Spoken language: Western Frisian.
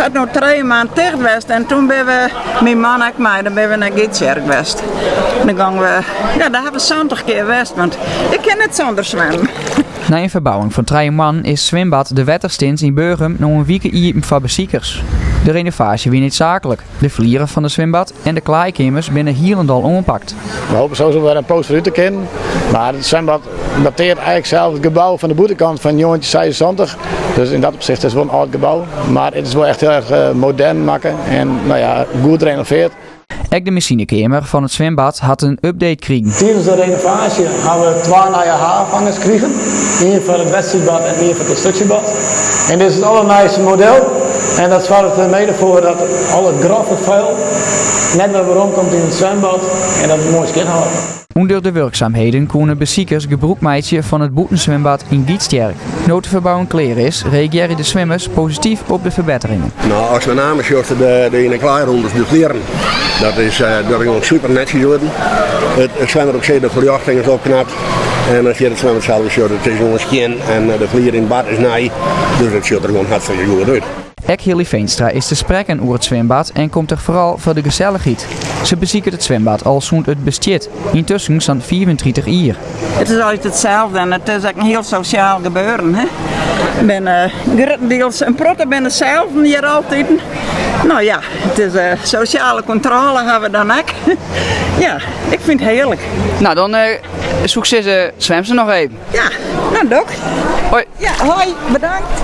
It hat no trije maand ticht west en toen binne we, myn man ek mei, dan binne we nei Gytsjerk west. Dan gongen we, ja, dêr ha we 70 kear west, want ik kin net sûnder swimmen. Nei in ferbouwing fan trije moannen is swimbad De Wetterstins yn Burgum no in wike iepen foar besikers. De renovaasje wie needsaaklik. De flieren fan de swimbad en de klaaikeamers binne hielendal oanpakt. We hopen sowieso wer in poos foarút te kinnen, mar it swimbad datearret eigentlik sels it gebou fan de bûtenkant fan 1976. Dus yn dat opsicht is it wol in âld gebou, mar it is wol echt hiel erch modern makke en no ja, goed renoveard. Ek de masinekeamer fan it swimbad hat in update krigen. Tidens de renovaasje hawwe we twa nije haadfangers krigen, ien foar it wedstriidbad en ien foar it konstruksjebad. En dit is it allernijste model en dat soarget der mede foar dat al it groffe fuil net wer werom komt yn it swimbad en dat it moai skjin hâldt. Under de wurksamheden koene besikers gebrûk meitsje fan it bûtenswimbad yn Gytsjerk. No't de ferbouwing klear is, reagearje de swimmers posityf op de ferbetteringen. No, as mei name sjochst de, de yn de klaairûmtes, de flieren, dat is, eh, dat is gewoan super netsjes wurden. It, it swimbad op sich, de ferljochting is opknapt. En as je it swimbad sels sjocht, it is gewoan skjin en eh, de flier yn it bad is nij. Dus it sjocht der gewoan hartstikke goed út. Ek Hilly Veenstra is te sprekken oer it swimbad en komt der foaral foar de gesellichheid. Se besiket it swimbad al sûnt it bestiet, yntusken sa'n 35 jier. It is altyd itselde en it is ek in hiel sosjaal gebeuren. Hè? Binne gruttendiels in protte binne selfden hjir altiten. No ja, it is uh, sosjale kontrôle ha we dan ek. ja, ik fyn it hearlik. No, dan uh, soe ik sizze, swim se noch even. Ja, no dok. Hoi. Ja, hoi, bedankt.